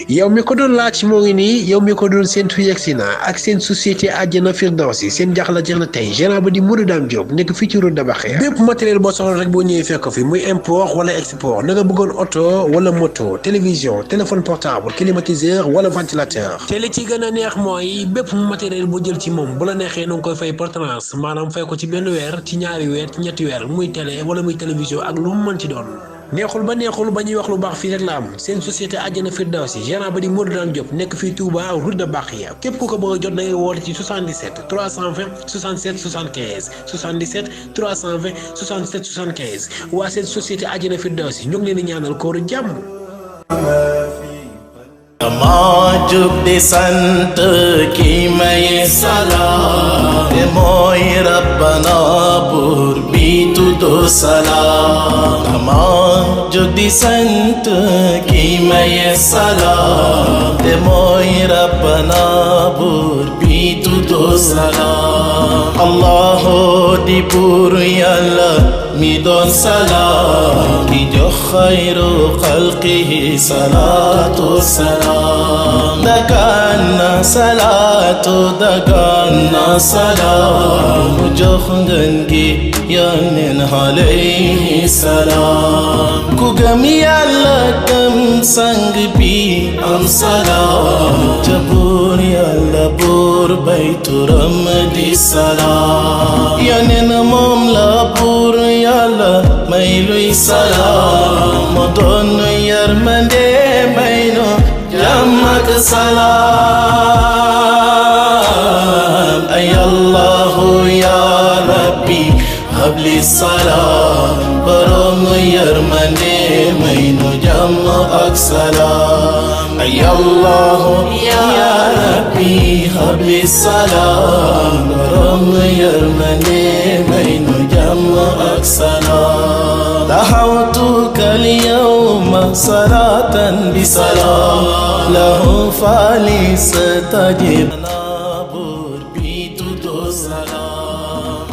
yow mi ko doon laaj moo ngi nii yow mi ko doon séntu yegsi na ak seen société àjjana Firdawsi seen jaxla jeex na tey gérant ba di Modou Dame Diop nekk fii ci route de Bakhya bépp matériel boo soxla rek boo ñëwee fekk ko fi muy import wala export na nga bëggoon oto wala moto télévision téléphone portable climatiseur wala ventilateur te li ci gën a neex mooy bépp matériel boo jël ci moom bu la neexee na nga koy fay par tranche maanaam fay ko ci benn weer ci ñaari weer ci ñetti weer muy télé wala muy télévision ak lu mu mën ci doon neexul ba ñuy wax lu baax fii rek la am seen société àjjana Firdawsi gérant ba di Modou Dame Diop nekk fii Touba route de Bakhya képp ku ko bëgg a jot da ngay woote ci 77 320 67 75 77 320 67 75 waa seen société àjjana Firdawsi ñu ngi leen di ñaanal kooru jàmm. dama jóg di sant ki may salaam te mooy rabbana buur bi tuddu salaam dama jóg di sant ki may salaam te mooy rabbana buur bi tuddu salaam allahu di buur yàlla mi doon salaam ki jox xayru xalqihi salaatu salaam dagaan na salaam mu jox ngeen gi yónneen alayhi salaam ku gëm yàlla gëm sang bi am salaam ca buur yàlla buur bay turam di salaam yónneen moom la buur yàlla may luy salaam moo doon yërmande may no jàmm ak salaam ay allahu ya rabbi habli salaam borom yërmande may no jàmm ak salaam ay allahu ya rabbi habli salaam borom yërmande may no jàmm ak salaam دعوتك اليوم صلاة بسلام له فليستجب نابور بيت سلام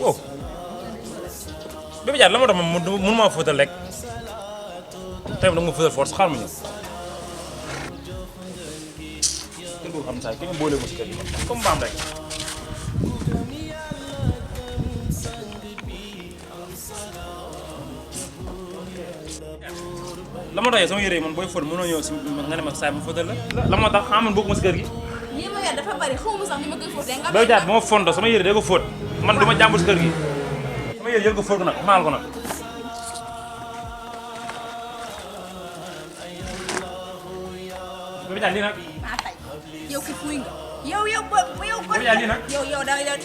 wow Bébé Diagne la moo tax ma mënuma fóotal rek tey nag ma fóotal force xaar ma ñëw xam saa ki nga boole ko ci kër gi comme mbaam rek la ma doyee sama yére yi man booy fóot mënoo ñëw si nga ne ma saa ma fóotal la moo tax xam man bokkuma si kër gi lii ma yor dafa bari xaw ma sax ni ma koy fóotee nga Bébé Diagne ba ma fonto sama yére day ko fóot man du ma jàmbur si kër gi sama yére yël ko fóot ko nag maal ko nag Bébé Diagne lii nag yow ki fuy nga yow yow ko yow da yow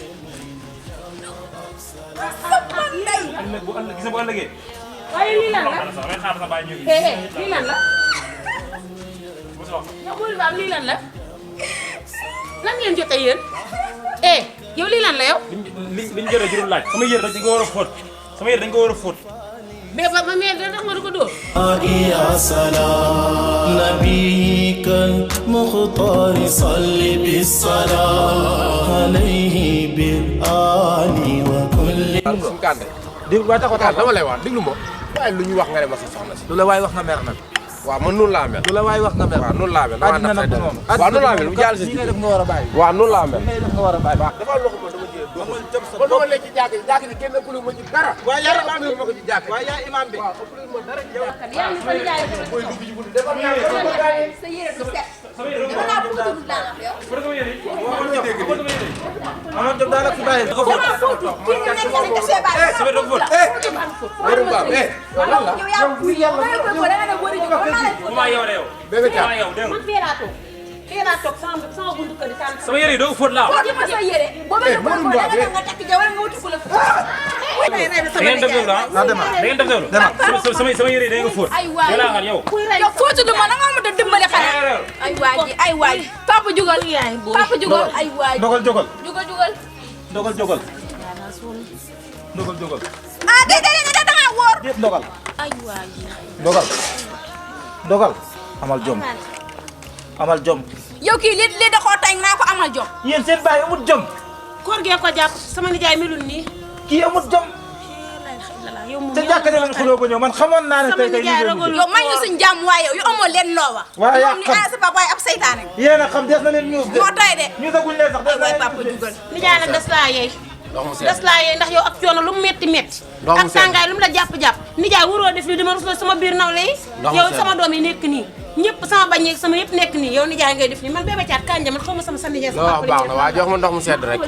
sama ndey ëllëg bu ëllëg gis nga bu ëllëgee waaye lii lan la damay xaar sa baay ñëw lii lan la yow bool baam lii lan la lan ngeen jotee yéen yow lii lan la yow liñ jotee jurul laaj sama yére dañ ko war a fóot sama yére dañ ko war a fóot mais ba mais da tax nga du ko dóor يا سلام نبيك المختار صل بالصلاة عليه بالآل وكل déglu waaye taxaw taxaw dama lay wax déglu ma waaye lu ñu wax nga ne ma sa soxna si. lu la waay wax nga mer nag. waaw man noonu laa mel. lu la waay wax nga mer. waaw noonu laa mel. àddina nag du noonu. waaw noonu laa mel bu jàll si ji. nga war a bàyyi. waaw noonu laa mel. def nga war a bàyyi. waaw dafa am loo xam ne dama jëlee dóor. man dama lekk ci jàkk ji jàkk ji kenn ëppale ma ci dara. waaye yaa imaam bi ma ko ci jàkk. waaye yaa imaam bi. waaw ëppale ma dara yow. yaa ngi koy jaay booy dugg ci buntu defal naa sa yére du set dama laa fóotul laa wax yow Amadou Diop daanaka fi bàyyi. dama fóotul kii nga nekk dañ ko see bàyyi sama dafa fóot yow yaa koy ko da nga ne wari jóg man maa lay fóot bu ma yow de yow Bébé Thiam yow dégg man fee laa toog sama buntu kër di tànn sama yére yi doo ko fóot laa fóot ma sa yére boo bëggee fóot da nga dem nga takk ja wala nga wuti ku la fóot da ngeen def loolu da ngeen def loolu sama yére yi da ngeen ko fóot ay waay yow laa xam yow yow fóotu ma na nga ma dimbali xanaa ay waay papa jugal papa jugal ay waay dogal jogal jugal dogal jogal dogal jogal ah déedéet da nga wóor yëpp dogal ay waay dogal amal jom yow kii li da koo tañ naa ko amal jom yéen seen baay amul jom koor gee ko jàpp sama nijaay melul nii. kii amul jom. yow moom te jàkk ne lañ xuloo ba ñëw man xamoon naa ne tey yow may ñu suñ jàmm waaye yow yu amoo leen loo wax. waaye yaa ni xam ay sa papa waaye ab saytaane. yéen a xam des na leen ñuus de. moo tay de. ñuusaguñ leen sax des na waay leen papa jugal. nijaay nag des laa yeey. des laa yeey ndax yow ak coono lu mu metti metti. ak tàngaay lu mu la jàpp-jàpp. nijaay waroo def lii dama rusloo sama biir nawle yi. yow sama doom yi nekk nii. ñëpp sama bañ yeeg sama yëpp nekk nii yow nijaay ngay def nii man Bébé Thiat Kanja man xaw ma sama sa nijaay. loo wax baax na waa jox ma ndox mu sedd rek.